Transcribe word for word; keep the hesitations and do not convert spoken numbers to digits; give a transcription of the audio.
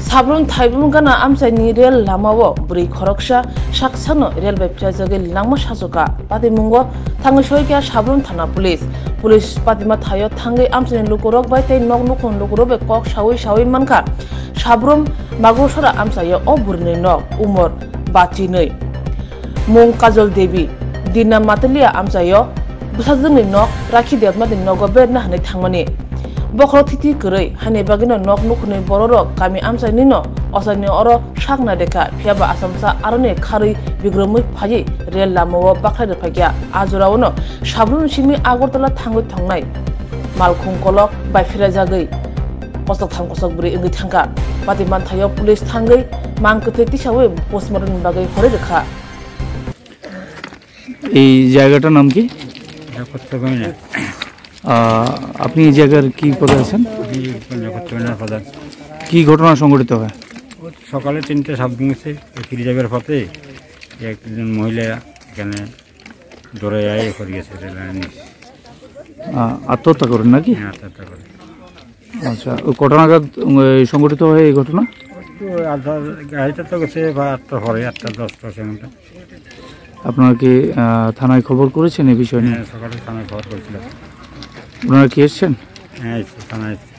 Sabrum thaibrum gana amchaini rel lamao bwrwi khoroksa saksano rel bai phirajagwi langma sajuka. Patimungo thangwi soikha Sabrum thana police. Police patima thaio thangwi amchaini lukurok bai tei nok nukhung lukurok bai kok sawi sawi mankha. Sabrum Magosora amchaio o bwrwini nok, umor bachinwi. Mung Kajol Devi, Dina Matalia amchaio bwsajwkni nok Rakhi Debnathni nogo berna hwnwi thangmani. Bokhorok thiti kwrwi, haini bagwino nok nukhungni bororok kami amchainino ochaini oro sakna rekha, phiyaba Achomsa aroni kharwi bigromwi phaiwi rel lamao bakhlai rwphaikha. A joraono Sabrumni simi Agartala thangwi thongnai malkhung kolok bai phirajagwi kochok tham kochok bwrwi wngwi thangkha. Pati manthaio police thangwi mang kwthwi tisawi postmortemni bagwi horwi rwkha. এই জায়গাটার নাম কি? এটা করতে পারি না। আহ, আপনি এই জায়গার কি পদে আছেন? আমি করতে পারি না, প্রধান। কি ঘটনা সংঘটিত হয়? ও সকালে তিনটে সাবরুম গেছে, ফিরে যাবার পথে একজন মহিলা এখানে দৌড়ে আয় করে গেছে রেল লাইনে। আহ, আত্মহত্যা করেন নাকি? হ্যাঁ, আত্মহত্যা করে। আচ্ছা, ওই কটা নাগাদ, উম, এই সংঘটিত হয় এই ঘটনা? তো আটটা, গাড়িটা তো গেছে বা আটটা পরে, আটটা দশটা সেখানটা। আপনারা কি, আহ, থানায় খবর করেছেন এই বিষয় নিয়ে? হ্যাঁ, সকালে থানায় খবর করেছিলাম। ওনারা কি এসছেন? হ্যাঁ, এসছে, থানায় এসছে।